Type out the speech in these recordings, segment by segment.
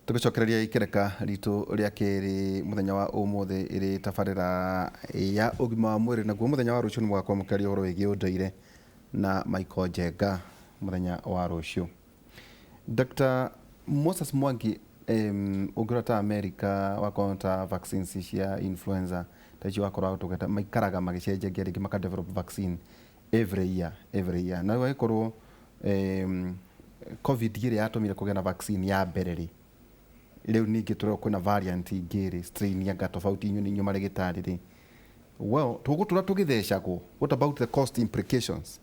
Tũgĩcokereria ikereka ritũ rĩa kerĩ mũthenya wa ũmũthĩ ĩrĩ tabarĩra ya ũgima wa mwĩrĩ, naguo mũthenya wa rũciũ nĩ mũgakorwo mũkĩaria ũhoro wĩgiĩ ũndũire na Michael Njenga mũthenya wa rũciũ. Dr. Moses Mwangi, ũngĩrora ta America wakorwo ta vaccines cia influenza ta icio wakorwo tũgeta maikaraga magĩcenjagia rĩngĩ maka develop vaccine every year, every year. Na rĩu agĩkorwo COVID ĩrĩa yatũmire kũgĩa na vaccine ya mbere rĩ, rĩu ningĩ tũrerwo kwĩna variant ingĩ rĩ, strain anga tofauti, inyuĩ nĩ inyuĩ marĩgĩtarĩ rĩ, well, tũgũtũra tũgĩthecagwo. What about the cost implications?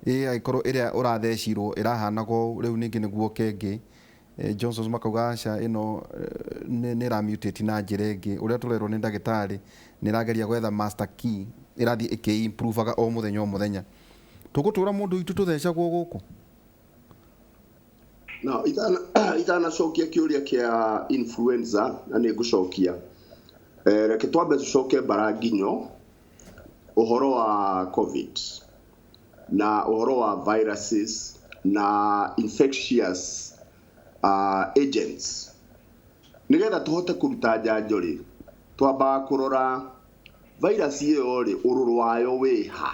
Ĩ angĩkorwo ĩrĩa ũrathecirwo ĩrahanaga ũũ, rĩu ningĩ nĩguo kengĩ Johnsons makauga aca, ĩno nĩ ĩramutate na njĩra ĩngĩ, ũrĩa tũrerwo nĩ ndagĩtarĩ nĩ ĩrageria gwetha master key, ĩrathiĩ ĩkĩ-improvaga o mũthenya o mũthenya. Tũgũtũra mũndũ witũ tũthecagwo gũkũ? No, itanacokia kĩũria kĩa influenza, na nĩ ngũcokia, reke twambe tũcoke mbara nginyo ũhoro wa COVID na ũhoro wa viruses na infectious agents. Nĩgetha tũhote kũruta njanjo rĩ, twambaga kũrora virus ĩyo rĩ, ũrũrũ wayo wĩha,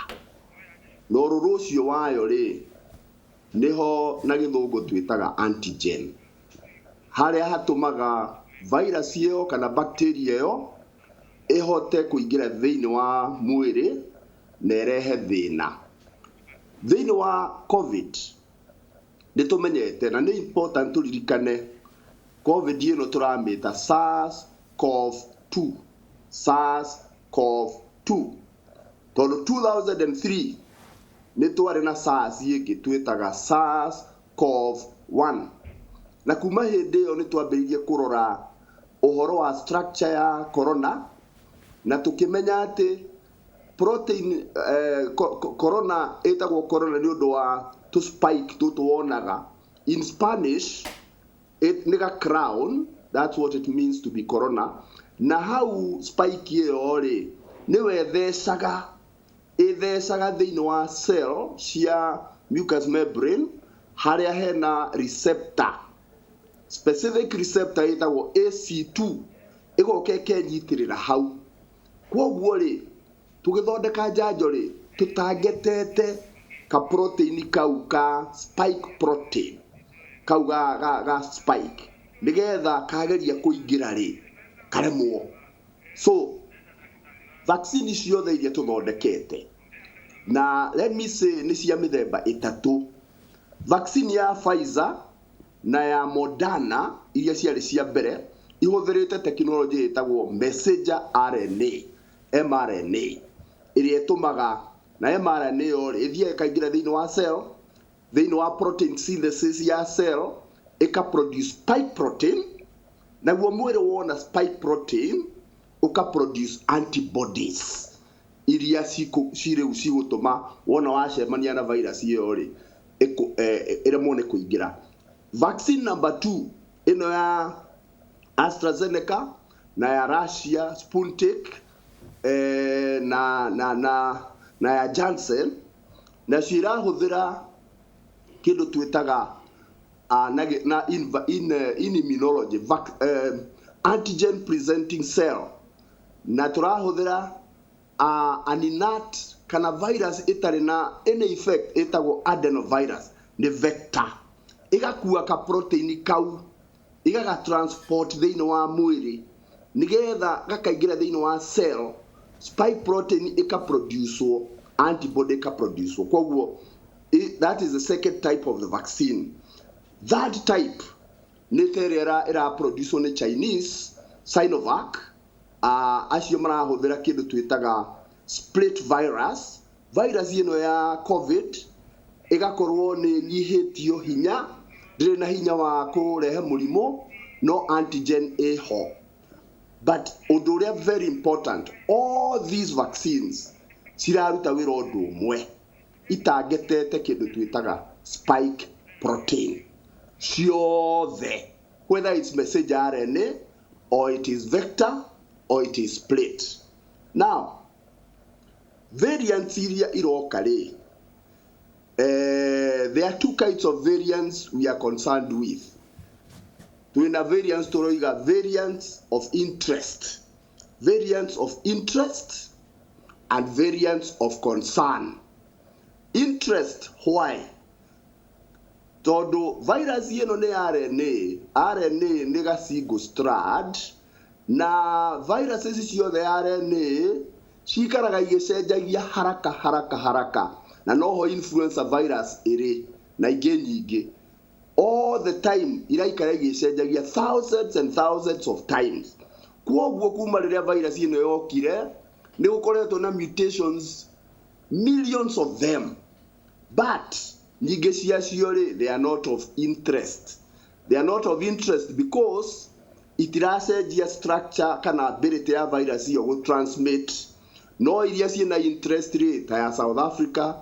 na ũrũrũ ũcio wayo rĩ, nĩho na gĩthũngũ twĩtaga antigen, harĩa hatũmaga virus ĩyo kana bacteria ĩyo ĩhote kũingĩra thĩinĩ wa mwĩrĩ na ĩrehe thĩna. Thĩinĩ wa COVID nĩ tũmenyete, na nĩ important tũririkane, COVID ĩno tũramĩta SARS-CoV-2, SARS-CoV-2, tondũ 2003 nĩ twarĩ na SARS ĩngĩ twĩtaga SARS-CoV-1, na kuma hĩndĩ ĩyo nĩ twambĩrĩirie kũrora ũhoro wa structure ya corona, na tũkĩmenya atĩ protein corona ĩtagwo corona nĩ ũndũ wa tũ spike tũtũ wonaga. In Spanish it nĩ ga crown, that's what it means to be corona. Na hau spike ĩyo rĩ, nĩwe ĩthecaga, ĩthecaga thĩinĩ wa cell cia mucous membrane harĩa hena receptor, specific receptor ĩtagwo AC2, ĩgoka ĩkenyitĩrĩra hau. Kwoguo rĩ, tũgĩthondeka njanjo rĩ, tũtangetete ka protein kau ka spike protein kau ga spike, nĩgetha kageria kũingĩra rĩ, karemwo. So vaccine ciothe iria tũthondekete, na let me say nĩ cia mĩthemba ĩtatũ, vaccine ya Pfizer na ya Moderna iria ciarĩ cia mbere ihũthĩrĩte technology ĩtagwo messenger RNA, mRNA, ĩrĩa ĩtũmaga, na mRNA ĩyo rĩ, ĩthiaga ĩkaingĩra thĩinĩ wa cell, thĩinĩ wa protein synthesis ya cell, ĩka produce spike protein. Naguo mwĩrĩ wona spike protein ũka produce antibodies iria cirĩu cigũtũma wona wacemania na virus ĩyo rĩ, ĩremwo nĩ kũingĩra. Vaccine number 2 ĩno ya AstraZeneca na ya Russia Sputnik, na ya Janssen, nacio irahũthĩra kĩndũ twĩtaga na in immunology antigen presenting cell, na tũrahũthĩra an inert kana virus ĩtarĩ na any effect ĩtagwo adenovirus, nĩ vector, ĩgakua ka protein kau ĩgaga transport thĩinĩ wa mwĩrĩ nĩgetha gakaingĩra thĩinĩ wa cell, spike protein ĩkaproducewo, antibody ĩkaproducewo. Koguo that is the second type of the vaccine. Third type nĩ ta ĩrĩa ĩraproducewo nĩ Chinese Sinovac, acio marahũthĩra kĩndũ twĩtaga split virus. Virus ĩno ya COVID ĩgakorwo nĩ nyihĩtio hinya, ndĩrĩ na hinya wa kũrehe mũrimũ, no antigen ĩho. But ũndũ ũrĩa very important, all these vaccines ciraruta wĩra ũndũ ũmwe, itangetete kĩndũ twĩtaga spike protein ciothe, whether it's messenger RNA or it is vector or it is split. Now variants iria iroka rĩ, there are two kinds of variants we are concerned with. Twĩna variants tũroiga variants of interest, variants of interest and variants of concern. Interest, why? Tondũ virus ĩno nĩ RNA. RNA nĩ ga single strand, na virus ici ciothe RNA cikaraga igĩcenjagia haraka haraka haraka, na noho influenza virus ĩrĩ na ingĩ nyingĩ. All the time iraikara igĩcenjagia thousands and thousands of times. Kwoguo kuma rĩrĩa virus ĩno yokire, nĩ gũkoretwo na mutations, millions of them, but nyingĩ ciacio rĩ, they are not of interest. They are not of interest because itiracenjia structure kana ability ya virus ĩyo gũ transmit. No iria ciĩna interest rĩ, ta ya South Africa,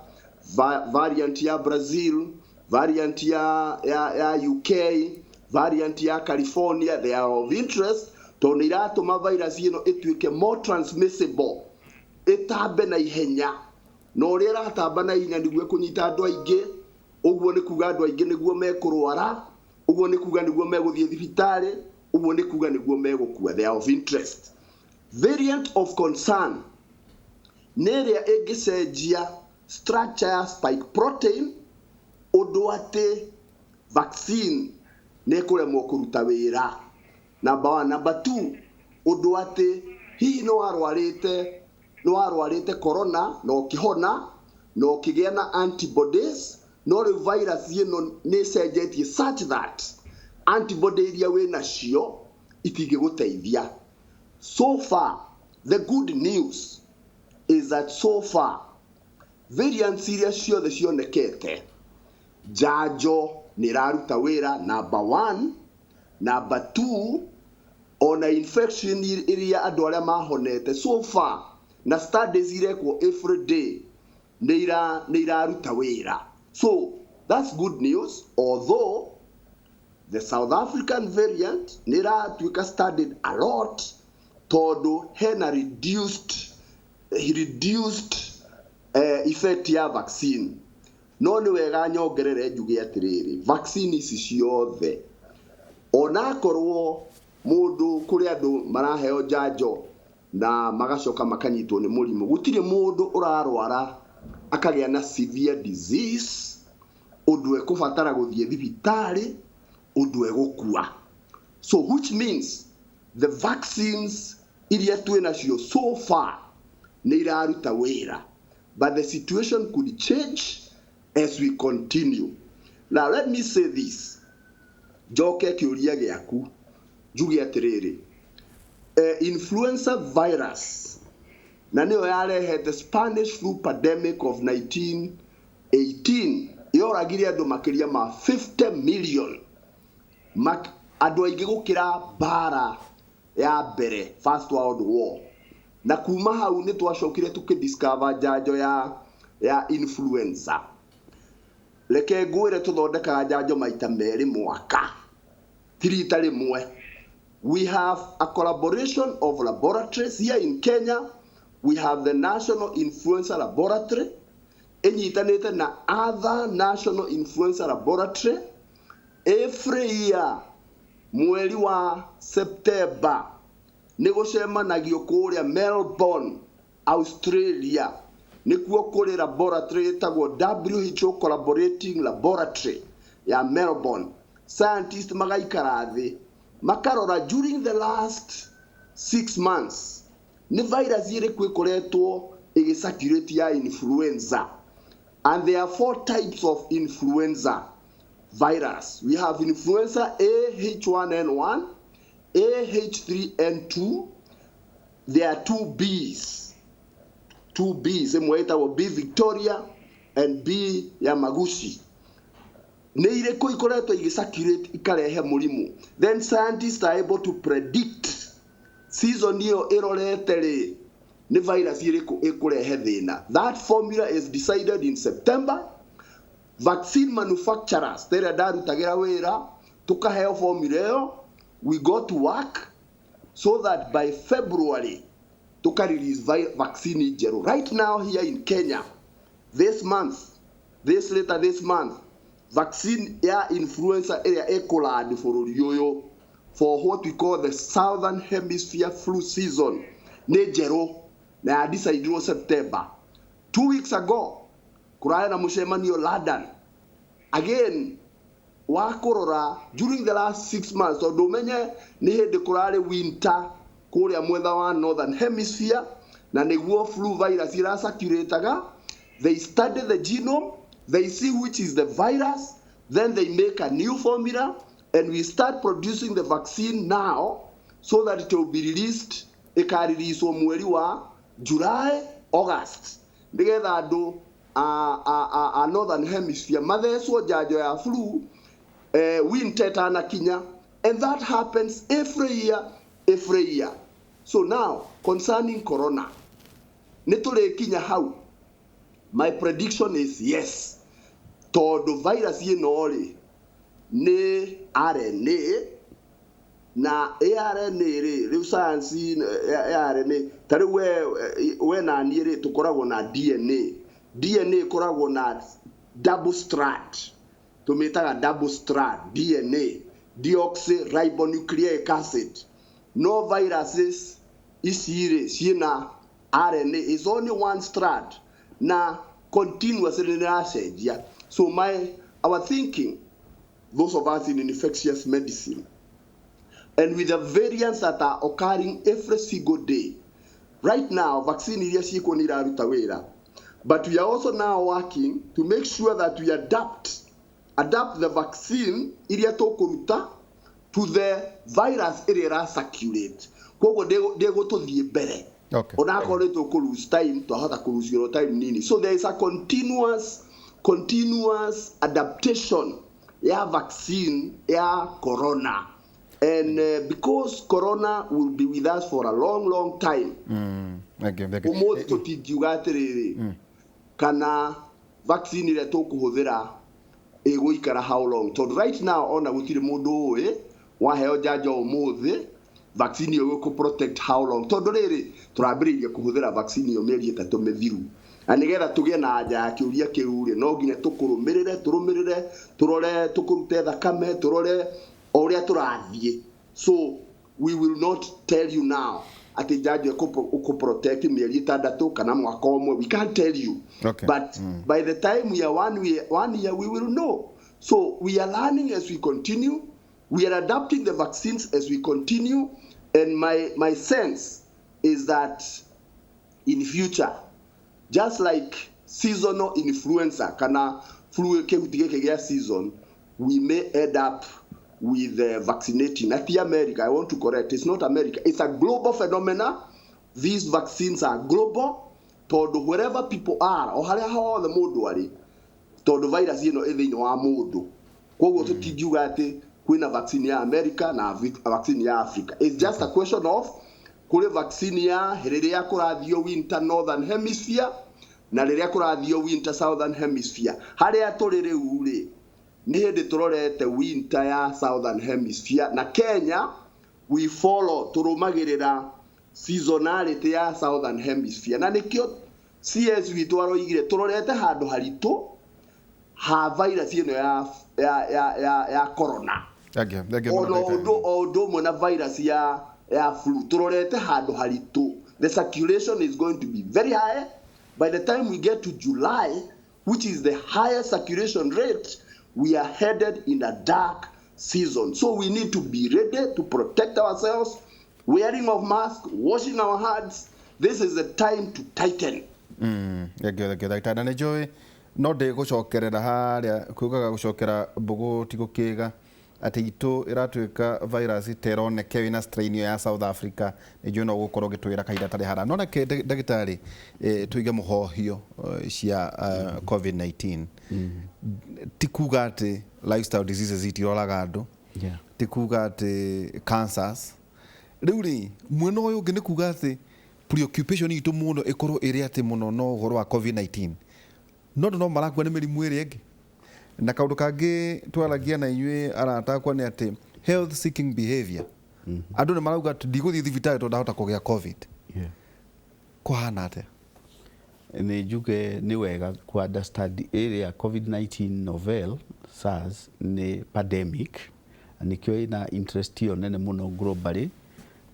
variant ya Brazil, variant ya UK, variant ya California, they are of interest tondũ nĩ iratũma virus ĩno ĩtuĩke more transmissible, ĩtambe na ihenya. Na ũrĩa ĩratamba na ihenya nĩguo ĩkũnyita andũ aingĩ. Ũguo nĩ kuga andũ aingĩ nĩguo mekũrwara, ũguo nĩ kuga nĩguo megũthiĩ thibitarĩ, ũguo nĩ kuga nĩguo megũkua. They are of interest. Variant of concern nĩ ĩrĩa ĩngĩcenjia structure ya spike protein ũndũ atĩ vaccine nĩ ĩkũremwo kũruta wĩra, number one. Number two, ũndũ atĩ hihi nĩ warwarĩte corona na ũkĩhona na ũkĩgĩa na antibodies, no rĩu virus ĩno nĩ ĩcenjetie such that antibody iria wĩ nacio itingĩgũteithia. So far, the good news is that so far variants iria ciothe cionekete, njanjo nĩ ĩraruta wĩra, number one. Number two, ona infection iria andũ arĩa mahonete so far, na studies irekwo every day, nĩ iraruta wĩra. So that's good news, although the South African variant nĩ ĩratuĩka studied a lot tondũ hena reduced effect ya vaccine. No nĩ wega nyongerere njuge atĩrĩrĩ, vaccine ici ciothe, onakorwo mũndũ, kũrĩ andũ maraheo njanjo na magacoka makanyitwo nĩ mũrimũ, gũtirĩ mũndũ ũrarwara akagĩa na severe disease ũndũ ekũbatara gũthiĩ thibitarĩ, ũndũ egũkua. So which means the vaccines iria twĩ nacio so far nĩ iraruta wĩra, but the situation could change as we continue. Now let me say this, njoke kĩũria gĩaku, njuge atĩrĩrĩ, influenza virus na nĩyo yarehete Spanish flu pandemic of 1918, yoragire andũ makĩria ma 50 million. Andũ aingĩ gũkĩra mbara ya mbere, First World War. Na kuma hau nĩ twacokire tũkĩdiscover njanjo ya influenza. Reke ngwĩre, tũthondekaga njanjo maita merĩ mwaka, ti rita rĩmwe. We have a collaboration of laboratories here in Kenya. We have the National Influenza Laboratory ĩnyitanĩte na other National Influenza Laboratory. Every year mweri wa September nĩ gũcemanagio kũrĩa Melbourne, Australia. Nĩkuo kũrĩ laboratory ĩtagwo WHO Collaborating Laboratory ya Melbourne. Scientist magaikara thĩ makarora during the last 6 months nĩ virus ĩrĩkũ ĩkoretwo ĩgĩcirculate ya influenza. And there are four types of influenza virus. We have influenza A H1N1, A H3N2. There are two Bs, two Bs, ĩmwe ĩtagwo B Victoria and B Yamaguchi. Nĩ irĩkũ ikoretwo igĩcirculate ikarehe mũrimũ? Then scientists are able to predict season ĩyo ĩrorete rĩ, nĩ virus ĩrĩkũ ĩkũrehe thĩna. That formula is decided in September. Vaccine manufacturers ta ĩrĩa ndarutagĩra wĩra, tũkaheo formula ĩyo. We go to work so that by February tuka release vaccine njerũ. Right now here in Kenya, this month, this later this month, vaccine ya influenza ĩrĩa ĩkũland bũrũri ũyũ. for what we call the Southern Hemisphere flu season nĩ njerũ na yadecidirwo September. 2 weeks ago kũrarĩ na mũcemanio London again wa kũrora during the last 6 months, tondũ ũmenye nĩ hĩndĩ kũrarĩ winter kũrĩa mwena wa Northern Hemisphere na nĩguo flu virus ĩracirculataga. They study the genome, they see which is the virus, then they make a new formula and we start producing the vaccine now so that it will be released, ĩkareleaswo mweri wa July, August, nĩgetha andũ a Northern Hemisphere mathecwo njanjo ya flu winter ĩtanakinya. And that happens every year, every year. So now, concerning corona, nĩ tũrĩkinya hau? My prediction is yes, tondũ virus ĩno rĩ nĩ RNA, na ARNA rĩ, rĩu science ya RNA, ta rĩu we na niĩ rĩ, tũkoragwo na DNA. DNA ĩkoragwo na double strand, tũmĩtaga double strand DNA, deoxyribonucleic acid. No viruses ici rĩ, ciĩna RNA is only one strand na continuously nĩ ĩracenjia. So my our thinking, those of us in infectious medicine, and with the variants that are occurring every single day right now, vaccine iria ciĩkuo nĩ iraruta wĩra, but we are also now working to make sure that we adapt the vaccine iria tũkũruta to the virus ĩrĩa ĩra circulate. Koguo ndĩgũtũthiĩ mbere. Onakorwo nĩ tũkũ lose time, twahota kũ lose time nini. So there is a continuous adaptation ya vaccine ya corona, and because corona will be with us for a long, long time. Thank you, thank you. Ũmũthĩ tũtingiuga atĩrĩrĩ kana vaccine ĩrĩa tũkũhũthĩra ĩgũikara how long, tondũ right now ona gũtirĩ mũndũ ũĩ waheo njanjo ũmũthĩ vaccine ĩyo ĩgũkũ protect how long, tondũ rĩrĩ tũrambĩrĩirie kũhũthĩra vaccine ĩyo mĩeri 3 mĩthiru, na nĩgetha tũgĩe na anja ya kĩũria kĩu rĩ, no nginya tũkũrũmĩrĩre, tũrũmĩrĩre, tũrore, tũkũrute thakame, tũrore o ũrĩa tũrathiĩ. So we will not tell you now atĩ njanjo ĩkũ protect mĩeri 6 kana mwaka ũmwe. We can't tell you. But by the time we are one year, we will know. So we are learning as we continue, we are adapting the vaccines as we continue, and my sense is that in future, just like seasonal influenza kana flu, kĩhuti gĩkĩ gĩa season, we may end up with vaccinating. At the America, I want to correct, it's not America, it's a global phenomena. These vaccines are global, tondũ wherever people are, o harĩa hothe mũndũ arĩ, tondũ virus ĩno ĩ thĩinĩ wa mũndũ, koguo tũtingiuga atĩ kwĩna vaccine ya America na vaccine ya Africa. It's just a question of kũrĩ vaccine ya rĩrĩa kũrathio winter Northern Hemisphere na rĩrĩa kũrathio winter Southern Hemisphere. Harĩa tũrĩ rĩu rĩ, nĩ hĩndĩ tũrorete winter ya Southern Hemisphere, na Kenya we follow, tũrũmagĩrĩra seasonality ya Southern Hemisphere, na nĩkĩo CS witũ aroigire tũrorete handũ haritũ ha virus ĩno ya corona. Thank you. Thank you mũno, Ona ndagĩtarĩ. ũndũ o ũndũ ũmwe na virus ya flu, tũrorete handũ haritũ. The circulation is going to be very high by the time we get to July, which is the highest circulation rate. We are headed in a dark season, so we need to be ready to protect ourselves, wearing of masks, washing our hands. This is the time to tighten. Thank you, thank you, ndagĩtarĩ. Na nĩ njũĩ no ndĩgũcokerera harĩa kugaga gũcokera mbũgũ ti gũkĩga atĩ itũ ĩratuĩka virus ta ĩroneke ĩna strain ĩyo ya South Africa. Nĩ njũĩ no gũkorwo ũgĩtwĩra kahinda tarĩ hara, no reke ndagĩtarĩ, tũige mũhohio cia COVID-19. Ti kuga atĩ lifestyle diseases itiroraga andũ, ti kuga atĩ cancers rĩu rĩ mwena ũyũ ũngĩ, nĩ kuga atĩ preoccupation itũ mũno ĩkorwo ĩrĩ atĩ mũno no ũhoro wa COVID-19, no andũ no marakua nĩ mĩrimũ ĩrĩa ĩngĩ. Na kaũndũ kangĩ twaragia na inyuĩ arata akwa nĩ atĩ health seeking behavior, andũ nĩ marauga atĩ ndigũthiĩ thibitarĩ tondũ ndahota kũgĩa COVID. Kũhana atĩa? Nĩ njuge nĩ wega ku understand ĩrĩa COVID-19 novel SARS nĩ pandemic. Nĩkĩo ĩna interest ĩyo nene mũno globally,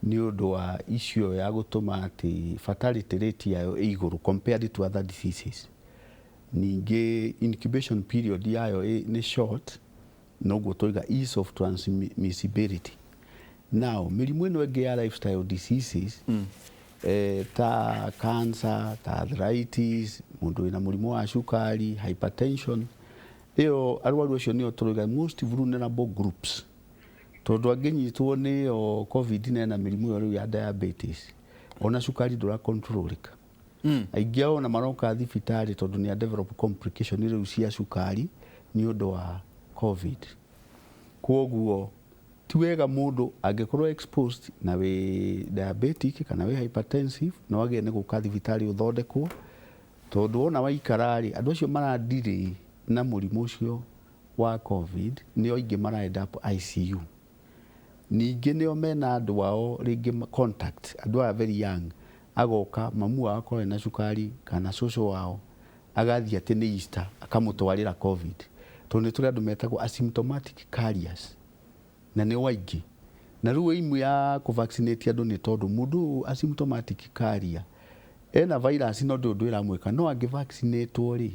nĩ ũndũ wa issue ya gũtũma atĩ fatality rate yayo ĩ igũrũ compared to other diseases. Ningĩ incubation period yayo nĩ short, noguo tũiga ease of transmissibility. Now mĩrimũ ĩno ĩngĩ ya lifestyle diseases, ta cancer, ta arthritis, mũndũ wĩna mũrimũ wa cukari, hypertension, ĩyo arwaru acio nĩo tũrauga most vulnerable groups, tondũ angĩnyitwo nĩyo COVID na ena mĩrimũ ĩyo rĩu ya diabetes, ona cukari ndũra controlĩka. Aingĩ ao ona maroka thibitarĩ tondũ nĩ a develop complication rĩu cia cukari nĩ ũndũ wa COVID. Kwoguo ti wega mũndũ angĩkorwo exposed na wĩ diabetic kana wĩ hypertensive, no wagĩrĩire nĩ gũka thibitarĩ ũthondekwo, tondũ wona waikara rĩ, andũ acio maradirĩ na mũrimũ ũcio wa COVID nĩo aingĩ mara end up ICU. Ningĩ nĩo mena andũ ao rĩngĩ contact, andũ aya very young, agoka mamu wao akorwo ena cukari kana cũcũ wao, agathiĩ atĩ nĩ Easter akamũtwarĩra COVID, tondũ nĩ tũrĩ andũ metagwo asymptomatic carriers na nĩo aingĩ. Na rĩu aim ya kũ-vaccinate andũ nĩ tondũ mũndũ ũyũ asymptomatic carrier ena virus no ndũ ũndũ ĩramwĩka, no angĩ vaccinatwo rĩ,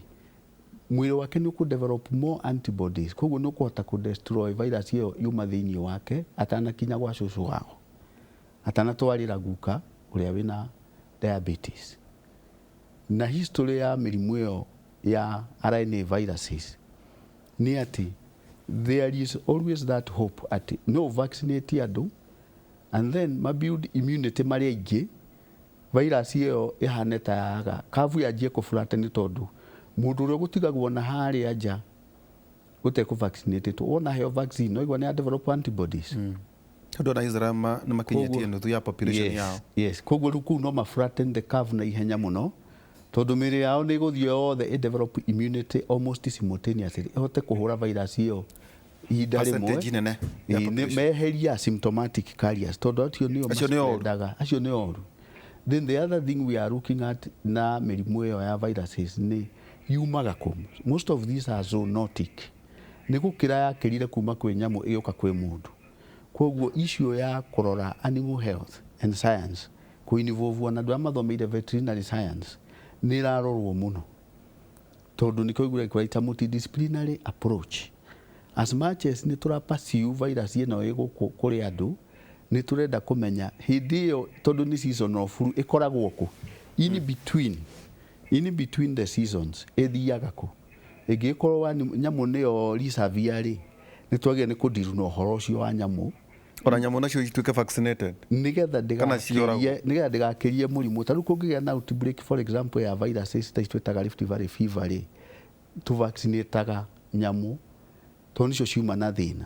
mwĩrĩ wake nĩ ũkũ develop more antibodies, koguo nĩ ũkũhota kũ destroy virus ĩyo yuma thĩinĩ wake atanakinya gwa cũcũ wao, atanatwarĩra guka ũrĩa wĩna diabetes. Na history ya mĩrimũ ĩyo ya RNA viruses nĩ atĩ there is always that hope atĩ no vaccinate andũ and then ma build immunity marĩ aingĩ, virus ĩyo ĩhane ta yaga kavu yanjie kũ flatten, tondũ mũndũ ũrĩa ũgũtigagwo na harĩa nja ũtekũ vaccinatĩtwo, wona heo vaccine no igua nĩ develop antibodies. Tondũ ona Israel nĩ makinyĩtie nuthu ya population yao. Yes, koguo rĩu kũu no ma flatten the curve na ihenya mũno, tondũ mĩĩrĩ yao nĩ ĩgũthiĩ yothe ĩ develop immunity almost simultaneously, ĩhote kũhũra virus ĩyo ihinda rĩmwe. Percentage nene ya population. Meheria asymptomatic carriers, tondũ acio nĩo Acio nĩo oru. maspreadaga, acio nĩo oru. Then the other thing we are looking at na mĩrimũ ĩyo ya viruses nĩ yumaga kũ. Most of these are zoonotic, nĩ gũkĩra yakĩrire kuma kwĩ nyamũ ĩgĩũka kwĩ mũndũ. Koguo issue ya kũrora animal health and science, kũ-involve na andũ arĩa mathomeire veterinary science, nĩ ĩrarorwo mũno, tondũ nĩkĩo ũiguaga kũraita multidisciplinary approach. As much as nĩ tũra pursue virus ĩno ĩ gũkũ kũrĩ andũ, nĩ tũrenda kũmenya hĩndĩ ĩyo, tondũ nĩ seasonal flu, ĩkoragwo kũ in between the seasons, ĩthiaga kũ. Ĩngĩkorwo wa nyamũ nĩyo reservoir rĩ, nĩ twagĩrĩire nĩ kũndiru na ũhoro ũcio wa nyamũ. Ona nyamũ nacio ituĩke vaccinated. Nigetha Kana cioragwo. Nĩgetha ndĩgakĩrie mũrimũ. Ta rĩu kũngĩgĩa na outbreak, for example, ya viruses ta ici twĩtaga Rift Valley fever rĩ, tũvaccinataga nyamũ tondũ nicio ciuma na thĩna.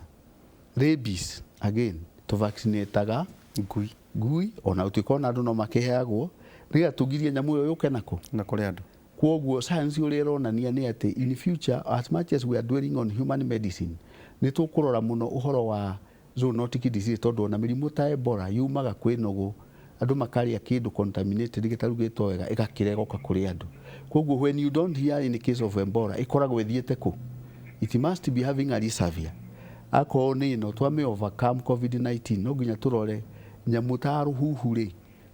Rabies again, tũvaccinataga ngui. Ngui ona gũtuĩka ona andũ no makĩheagwo, nĩgetha tũgirie nyamũ ĩyo yũke nako na kũrĩ andũ. Kwoguo science ũrĩa ĩronania nĩ atĩ in future, as much as we are dwelling on human medicine, nĩ tũkũrora mũno ũhoro wa zoonotic disease, tondũ ona mĩrimũ ta Ebola yumaga kwĩ nũgũ, andũ makarĩa kĩndũ contaminated gĩtarugĩtwo wega, ĩgakĩra ĩgoka kũrĩ andũ. Koguo when you don't hear in case of Ebola, ĩkoragwo ĩthiĩte kũ? It must be having a reservoir. Akorwo nĩ ĩno twame overcome COVID-19, no nginya tũrore nyamũ ta rũhuhu rĩ,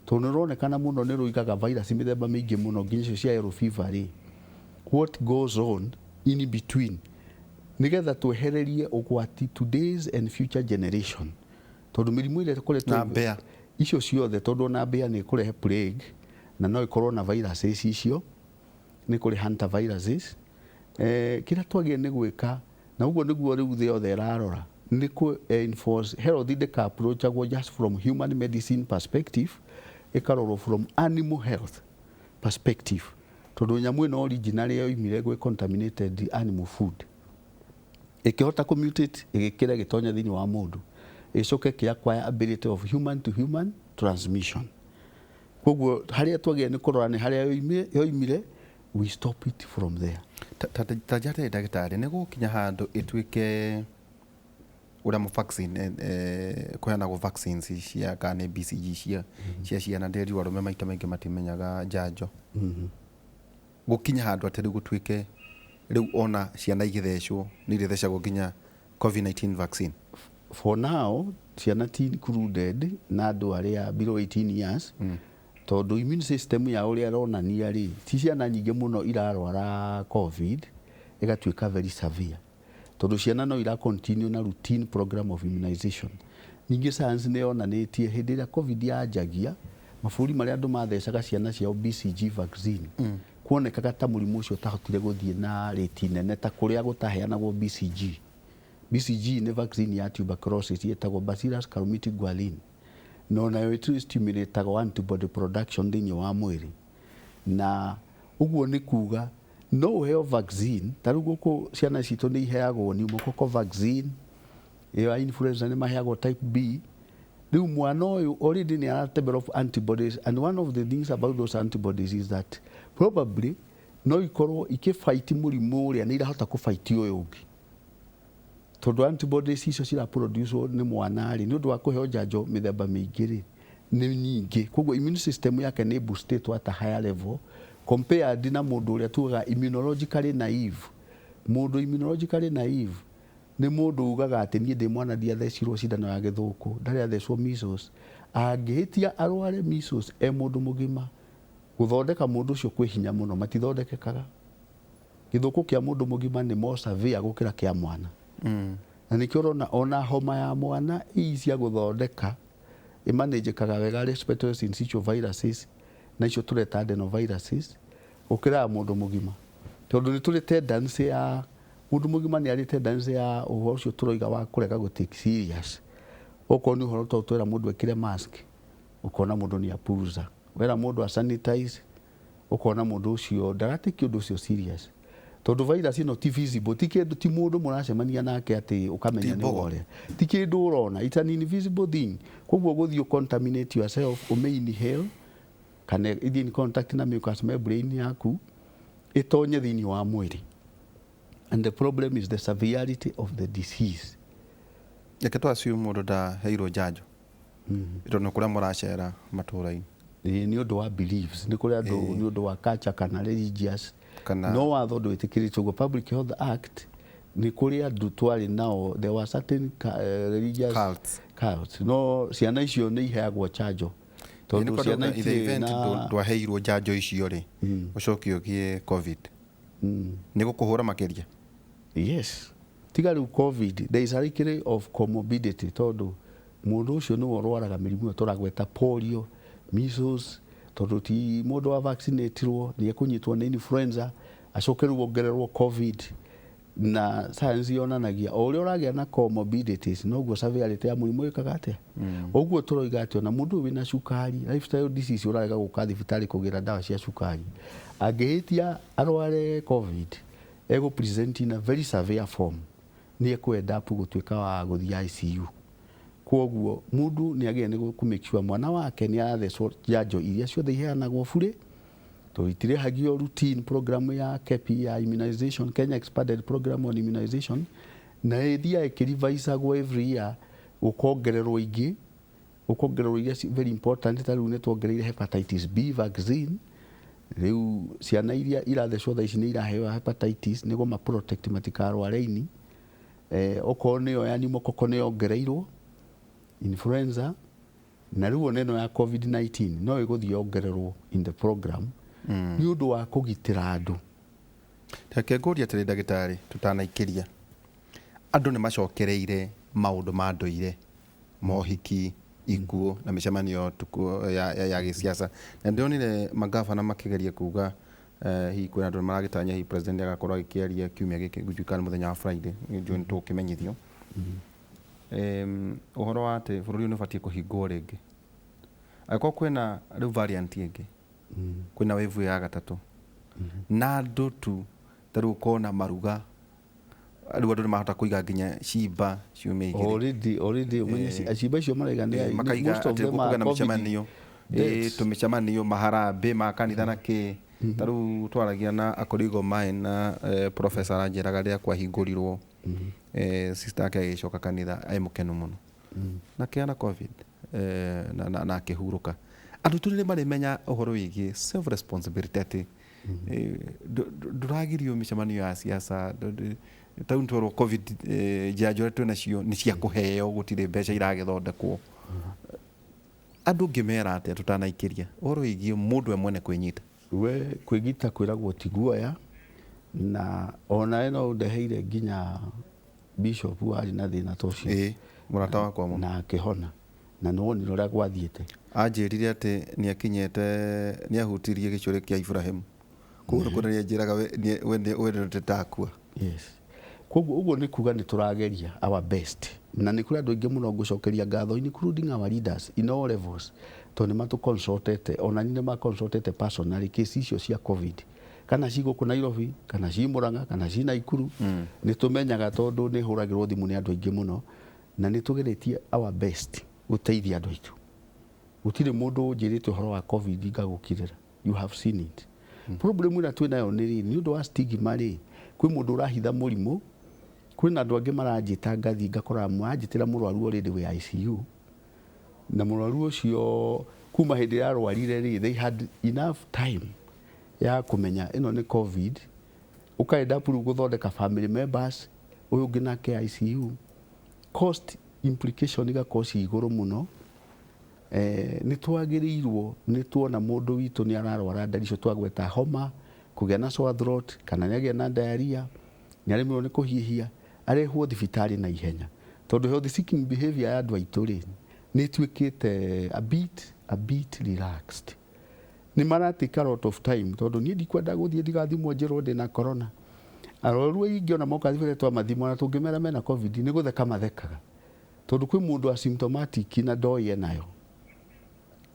tondũ nĩ rũronekana mũno nĩ rũigaga virus mĩthemba mĩingĩ mũno, nginya icio cia yellow fever rĩ, what goes on in between, nĩgetha twehererie ũgwati today's and future generation, tondũ mĩrimũ ĩrĩa ĩkoretwo Na mbĩa. Icio ciothe, tondũ ona mbĩa nĩ ĩkũrehe plague na no ĩkorwo na viruses icio, nĩ kũrĩ hunter viruses. Kĩrĩa twagĩrĩire nĩ gwĩka, na ũguo nĩguo rĩu thĩ yothe ĩrarora, nĩ kũ enforce health ndĩka approachagwo just from human medicine perspective, ĩkarorwo from animal health perspective, tondũ nyamũ ĩno originally yoimire gwĩ contaminated animal food, ĩkĩhota kũmutate, ĩgĩkĩra, ĩgĩtonya thĩinĩ wa mũndũ, ĩcoke ĩkĩ acquire ability of human to human transmission. Koguo harĩa twagĩrĩire nĩ kũrora nĩ harĩa yoimire, we stop it from there. Ta njatĩrĩ ndagĩtarĩ, nĩ gũkinya handũ ĩtuĩke ũrĩa mũ vaccine kũheanagwo vaccines cia kana nĩ BCG cia ciana, ndĩrirwo arũme maita maingĩ matimenyaga njanjo, gũkinya handũ atĩ rĩu gũtuĩke rĩu ona ciana igĩthecwo nĩ irĩthecagwo nginya COVID-19 vaccine? For now ciana ti included na andũ arĩa below 18 years, tondũ immune system yao ũrĩa ĩronania rĩ, ti ciana nyingĩ mũno irarwara COVID ĩgatuĩka very severe, tondũ ciana no ira continue na routine program of immunization. Ningĩ science nĩ yonanĩtie hĩndĩ ĩrĩa COVID yanjagia, mabũrũri marĩa andũ mathecaga ciana ciao BCG vaccine, kuonekaga ta mũrimũ ũcio ũtahotire gũthiĩ na rate nene ta kũrĩa gũtaheanagwo BCG. BCG nĩ vaccine ya tuberculosis ĩtagwo Bacillus Calmette-Guerin, na onayo ĩstimulataga antibody production thĩinĩ wa mwĩrĩ. Na ũguo nĩ kuga no ũheo vaccine ta rĩu gũkũ ciana citũ nĩ iheagwo pneumococcal vaccine, ĩyo ya influenza nĩ maheagwo type B. Rĩu mwana ũyũ already nĩ ara develop antibodies, and one of the things about those antibodies is that probably no ikorwo ikĩfight mũrimũ ũrĩa, nĩ irahota kũfight ũyũ ũngĩ, tondũ antibodies icio ciraproduce nĩ mwana rĩ, nĩ ũndũ wa kũheo njanjo mĩthemba mĩingĩ rĩ, nĩ nyingĩ. Koguo immune system yake nĩ boosted at a higher level compared na mũndũ ũrĩa tugaga immunologically naive. Mũndũ immunologically naive nĩ mũndũ ugaga atĩ niĩ ndĩ mwana ndiathecirwo cindano ya gĩthũkũ, ndarĩ athecwo measles. Angĩhĩtia arware measles e mũndũ mũgima, gũthondeka mũndũ ũcio kwĩ hinya mũno, matithondekekaga. Gĩthũkũ kĩa mũndũ mũgima nĩ more severe gũkĩra kĩa mwana. Na nĩkĩo ũrona ona homa ya mwana ii cia gũthondeka ĩmanĩnjĩkaga wega respiratory syncytial viruses na icio tũreta adenoviruses gũkĩra ya mũndũ mũgima, tondũ nĩ tũrĩ tendency ya mũndũ mũgima nĩ arĩ tendency ya ũhoro ũcio tũroiga wa kũrega gũ take serious. Okorwo nĩ ũhoro ta twĩra mũndũ ekĩre mask, ũkona mũndũ nĩ apuza. Wera mũndũ a sanitize, ũkona mũndũ ũcio ndaratake ũndũ ũcio serious, tondũ virus ĩno ti visible, ti kĩndũ, ti mũndũ mũracemania nake atĩ ũkamenya Ti nĩ mbogo. ũrĩa, ti kĩndũ ũrona, it's an invisible thing. Koguo gũthiĩ contaminate yourself, ũmĩ inhale kana ĩthiĩ in contact na mucous membrane yaku, ĩtonye thĩinĩ wa mwĩrĩ, and the problem is the severity of the disease. Reke tũ assume mũndũ ndaheirwo njanjo, tondũ kũrĩa mũracera matũra-inĩ. Ĩĩ, nĩ ũndũ wa beliefs, nĩ kũrĩ andũ nĩ ũndũ wa culture kana religious. No watho ndwĩtĩkĩrĩte ũguo. Public Health Act, nĩ kũrĩ andũ twarĩ nao, there were certain religious Cults. Cults. No ciana icio nĩ iheagwo chanjo, tondũ ciana in the itirĩ event na ndwaheirwo njanjo icio rĩ, ũcoke ũgĩe COVID, nĩ gũkũhũra makĩria. Yes, tiga rĩu COVID, there is a likely of comorbidity, tondũ mũndũ ũcio nĩwe ũrwaraga mĩrimũ ĩyo tũragweta, polio, measles, tondũ ti mũndũ wa vaccinatirwo nĩ ekũnyitwo nĩ influenza, acoke rĩu ongererwo COVID. Na science yonanagia o ũrĩa ũragĩa na comorbidities, noguo severity ya mũrimũ ĩkaga atĩa. Ũguo tũroiga atĩ ona mũndũ ũyũ wĩna cukari, lifestyle disease, ũrarega gũka thibitarĩ kũgĩra ndawa cia cukari, angĩhĩtia arware COVID, egũ present in a very severe form, nĩ ekũ end up gũtuĩka wa gũthiĩ ICU. Koguo mũndũ nĩ agĩrĩire nĩ kũ make sure mwana wake nĩ arathecwo njanjo iria ciothe iheanagwo burĩ, tondũ itirĩhagio routine program ya KEPI ya immunization, Kenya Expanded Program on Immunization, na ĩthiaga ĩkĩrivaicagwo every year, gũkongererwo ingĩ, gũkongererwo iria very important. Ta rĩu nĩ tuongereire hepatitis B vaccine. Rĩu ciana iria irathecwo thaa ici nĩ iraheo hepatitis nĩguo ma protect matikarware ini. Okorwo nĩyo ya pneumococcal nĩ yongereirwo, influenza, na rĩu ona ĩno ya COVID-19 no ĩgũthiĩ yongererwo in the program nĩ ũndũ wa kũgitĩra andũ. Reke ngũrie atĩrĩ, ndagĩtarĩ, tũtanaikĩria, andũ nĩ macokereire maũndũ ma ndũire, mohiki, ikuũ na mĩcemanio tuku ya gĩsiasa, na ndĩronire magavana makĩgeria kuga hihi kwĩna andũ maragĩtanya hihi president agakorwo agĩkĩaria kiumia gĩkĩ, gũtuĩka nĩ mũthenya wa Friday, nĩnjũĩ nĩ tũgũkĩmenyithio. Ũhoro wa atĩ bũrũri ũyũ nĩ ũbatiĩ kũhingwo rĩngĩ angĩkorwo kwĩna rĩu variant ĩngĩ, kwĩna wave ya gatatũ, na andũ tu ta rĩu ũkona maruga, rĩu andũ nĩ marahota kũiga nginya cimba ciumia 2. Already ũmenye ciimba icio maraiga nĩ Makaiga most of atĩ them are gũkũgĩa na COVID mĩcemanio, deaths. Tũmĩcemanio, maharambĩ ma kanitha na kĩ. Ta rĩu twaragia na akorigo mae na professor aranjĩraga rĩrĩa kwahingũrirwo, sister yake agĩcoka kanitha e mũkenu mũno na kĩana COVID na akĩhurũka. Andũ tu nĩ marĩmenya ũhoro wĩgiĩ self responsibility atĩ Ndũragirio mĩcemanio ya siasa tau twerwo COVID, njanjo ũrĩa twĩnacio nĩ cia kũheo, gũtirĩ mbeca iragĩthondekwo. Andũ ngĩmera atĩa tũtanaikĩria ũhoro wĩgiĩ mũndũ we mwene kwĩnyita? We kwĩgita kwĩragwo ti guoya, na onawe no ũndeheire nginya bishop warĩ na thĩna ta ũcio. Ĩĩ, mũrata wakwa mũno. Na akĩhona, na nĩwonire ũrĩa gwathiĩte. Anjĩrire atĩ nĩakinyĩte, nĩahutirie gĩcũrĩ kĩa Ibrahim, koguo nĩ kuonania njĩraga we ndakua. Yes, koguo ũguo nĩ kuga nĩ tũrageria our best, na nĩ kũrĩ andũ aingĩ mũno ngũcokeria ngatho, including our leaders in all levels, tondũ nĩ matũ-consultete, ona niĩ nĩ ma-consultete personally. Case icio cia COVID, kana ci gũkũ Nairobi, kana ci Murang'a, kana ci Naikuru, nĩ tũmenyaga tondũ nĩ hũragĩrwo thimũ nĩ andũ aingĩ mũno, na nĩ tũgeretie our best gũteithia andũ aitũ. Gũtirĩ mũndũ ũnjĩrĩte ũhoro wa COVID ngagũkirĩra. You have seen it. Problem ĩrĩa twĩ nayo nĩ rĩrĩ, nĩ ũndũ wa stigma rĩ, kwĩ mũndũ ũrahitha mũrimũ, kwĩna andũ angĩ maranjĩta, ngathiĩ ngakora maranjĩtĩra mũrwaru already wĩ ICU, na mũrwaru ũcio kuma hĩndĩ ĩrĩa arwarire rĩ, they had enough time ya kũmenya ĩno nĩ COVID. Ũkaenda rĩu gũthondeka family members, ũyũ ũngĩ nake ICU, cost implication igakorwo ci igũrũ mũno. Nĩ twagĩrĩirwo nĩ tuona mũndũ witũ nĩ ararwara ndari icio twagweta, homa, kũgĩa na sore throat, kana nĩ agĩa na diarrhea, nĩ aremirwo nĩ kũhihia, arehwo thibitarĩ na ihenya, tondũ health seeking behavior ya andũ aitũ rĩ, nĩ ĩtuĩkĩte a bit relaxed. Nĩ maratake a lot of time, tondũ niĩ ndikwenda gũthiĩ ndigathimwo njĩrwo ndĩna corona. Arwaru aingĩ ona moka thibitarĩ twamathima, ona tũngĩmera mena COVID, nĩ gũtheka mathekaga, tondũ kwĩ mũndũ asymptomatic na ndoĩ enayo.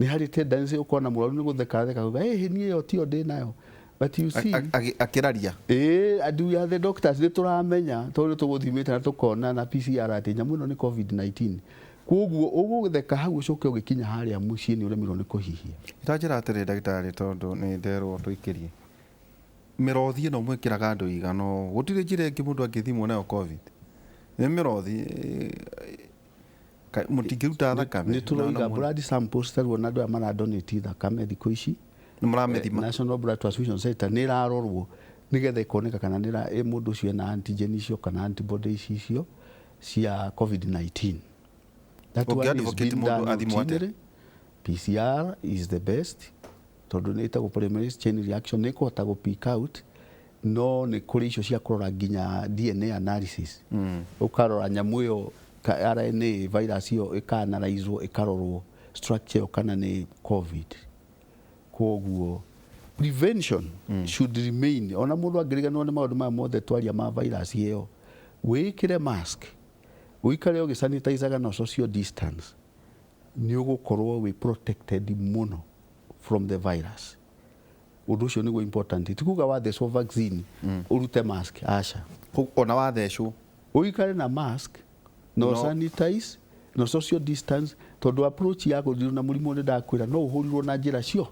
Nĩ harĩ tendency ũkona mũrwaru nĩ gũtheka atheka, kuga ĩhĩ, niĩ ĩyo tiyo ndĩ nayo, but you see. Akĩraria. Ĩĩ, and we are the doctors, nĩ tũramenya tondũ nĩ tũgũthimĩte na tũkona na PCR atĩ nyamũ ĩno nĩ COVID-19. Koguo ũgũtheka hau, ũcoke ũgĩkinya harĩa mũciĩ nĩ ũremirwo nĩ kũhihia. Itanjĩra atĩrĩ, ndagĩtarĩ, tondũ nĩ nderwo tũikĩrie mĩrothi ĩno mwĩkĩraga andũ igano, gũtirĩ njĩra ĩngĩ mũndũ angĩthimwo nayo COVID? Nĩ mĩrothi, mũtingĩruta thakame? Nĩ tũroiga blood samples tarĩu, ona andũ aya maradonate thakame thikũ ici. Nĩ mũramĩthima? National Blood Transfusion Center nĩ ĩrarorwo nĩgetha ĩkoneka kana nĩ mũndũ ũcio ena antigen icio kana antibodies icio cia COVID-19. That one is Ũngĩ-advocate being mũndũ done athimwo atĩa? routinely. PCR is the best, tondũ nĩ ĩtagwo polymerase chain reaction, nĩ ĩkũhota gũ pick out, no nĩ kũrĩ icio cia kũrora nginya DNA analysis, ũkarora nyamũ ĩyo RNA virus ĩyo ĩka-analyzwo, ĩkarorwo structure ĩyo kana nĩ COVID. Koguo prevention should remain. Ona mũndũ angĩriganĩrwo nĩ maũndũ maya mothe twaria ma virus ĩyo, wĩkĩre mask, ũikare ũgĩsanitizaga na social distance, nĩ ũgũkorwo wĩ protected mũno from the virus. Ũndũ ũcio nĩguo important. Ti kuga wathecwo vaccine ũrute mask, aca. Ona wathecwo? Ũikare na mask no, No. sanitize no social distance, tondũ approach ya kũdeal na mũrimũ, nĩ ndakwĩra, no ũhũrirwo na njĩra cio.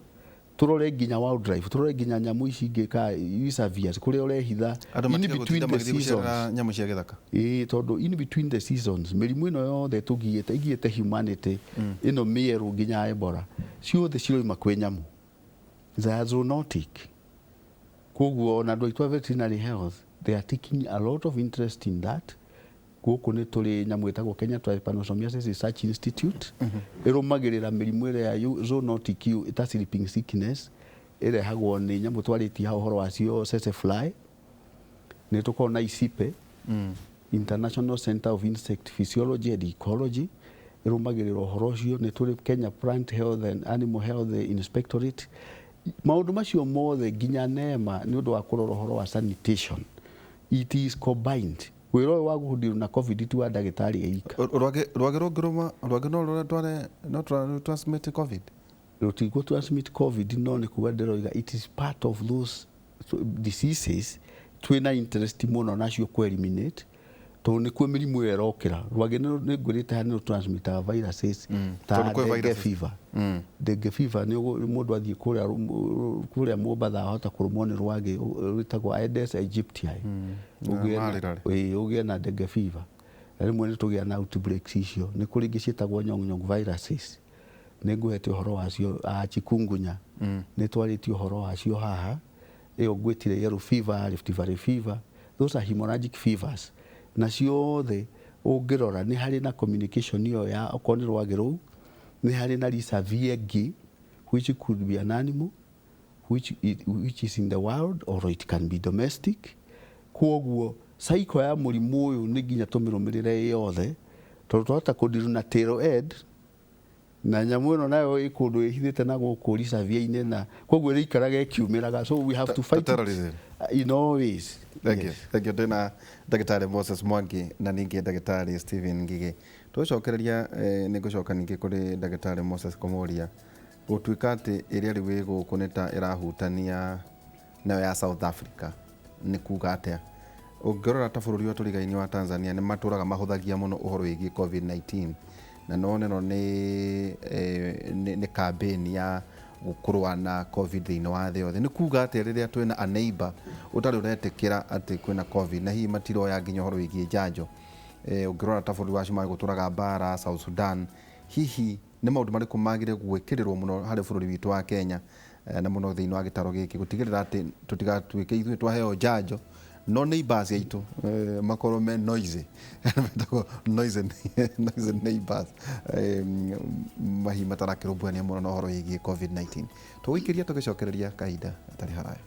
Tũrore nginya wildlife, tũrore nginya nyamũ ici ingĩ ka reservoirs kũrĩa ũrehitha. Andũ in matige between gũtinda the magĩthiĩ seasons. gũcerera nyamũ cia gĩthaka. Ĩĩ, tondũ in between the seasons mĩrimũ ĩno yothe tũgiĩte, ĩgiĩte humanity ĩno mĩerũ, nginya Ebola, ciothe ciroima kwĩ nyamũ. They are zoonotic. Koguo ona andũ aitũ a veterinary health, they are taking a lot of interest in that. Gũkũ nĩ tũrĩ nyamũ ĩtagwo Kenya Trypanosomiasis Research Institute, ĩrũmagĩrĩra mĩrimũ ĩrĩa ya zoonotic ta sleeping sickness, ĩrehagwo nĩ nyamũ twarĩtie hau ũhoro wacio, tsetse fly. Nĩ tũkoragwo na ICIPE, International Center of Insect Physiology and Ecology, ĩrũmagĩrĩra ũhoro ũcio. Nĩ tũrĩ Kenya Plant Health and Animal Health Inspectorate. Maũndũ macio mothe, nginya NEMA nĩ ũndũ wa kũrora ũhoro wa sanitation. It is combined. Wĩra ũyũ wa gũdeal na COVID ti wa ndagĩtarĩ eika. Rwagĩ rũngĩrũma rwagĩ no rũretware no transmit COVID? Rũtigũ transmit COVID, no nĩ kuga ndĩroiga it is part of those diseases twĩna interest mũno nacio kũ eliminate, tondũ nĩkuo mĩrimũ ĩyo ĩrokĩra. Rwagĩ nĩ ngwĩrĩte haha nĩ transmitaga viruses ta Tondũ kwĩ dengue viruses. fever. Dengue fever nĩ mũndũ athiĩ kũrĩa Mombatha ahota kũrũmwo nĩ rwagĩ rwĩtagwo Aedes aegypti. Ũgĩe na- Marĩrarĩ. Ĩĩ, ũgĩe na dengue fever, na rĩmwe nĩ tũgĩa na outbreaks icio. Nĩ kũrĩ ingĩ ciĩtagwo nyong viruses, nĩ ngũhete ũhoro wacio, chikungunya, nĩ twarĩtie ũhoro wacio haha. Ĩyo ngwĩtire yellow fever, Rift Valley fever, those are hemorrhagic fevers, na ciothe ũngĩrora nĩ harĩ na communication ĩyo ya okorwo nĩ rwagĩ rũu, nĩ harĩ na reservoir ĩngĩ which could be an animal which is in the wild or it can be domestic. Kwoguo cycle ya mũrimũ ũyũ nĩ nginya tũmĩrũmĩrĩre yothe, tondũ twahota kũdeal na tail end na nyamũ ĩno nayo ĩ kũndũ ĩhithĩte na gũkũ reservoir-inĩ, na koguo ĩrĩikaraga ĩkiumĩraga, so we have to fight it terrorism. In all ways. Thank you. Yes. Thank you. Ndĩna ndagĩtarĩ Moses Mwangi na ningĩ ndagĩtarĩ Stephen Ngigĩ. Tũgĩcokereria nĩ ngũcoka ningĩ kũrĩ ndagĩtarĩ Moses kũmũria gũtuĩka atĩ ĩrĩa rĩu ĩ gũkũ nĩ ta ĩrahutania nayo ya South Africa, nĩ kuga atĩa? Ũngĩrora ta bũrũri ũrĩa tũrigainie wa Tanzania, nĩ matũraga mahũthagia mũno ũhoro wĩgiĩ COVID-19, na no ĩno nĩ campaign ya kũrũa na COVID thĩinĩ wa thĩ yothe. Nĩ kuga atĩa rĩrĩa twĩna a neighbor ũtarĩ ũretĩkĩra atĩ kwĩna COVID, na hihi matiroya nginya ũhoro wĩgiĩ njanjo? Ũngĩrora ta bũrũri wa Somalia gũtũraga mbara, South Sudan, hihi nĩ maũndũ marĩkũ magĩrĩire gwĩkĩrĩrwo mũno harĩ bũrũri witũ wa Kenya, na mũno thĩinĩ wa gĩtaro gĩkĩ, gũtigĩrĩra atĩ tũtigatuĩke ithuĩ twaheo njanjo no neighbors aitũ makorwo me noisy, metagwo noisy neighbors, mahi matarakĩrũmbũyania mũno na ũhoro wĩgiĩ COVID-19? Tũgũikĩria tũgĩcokereria kahinda gatarĩ haraya.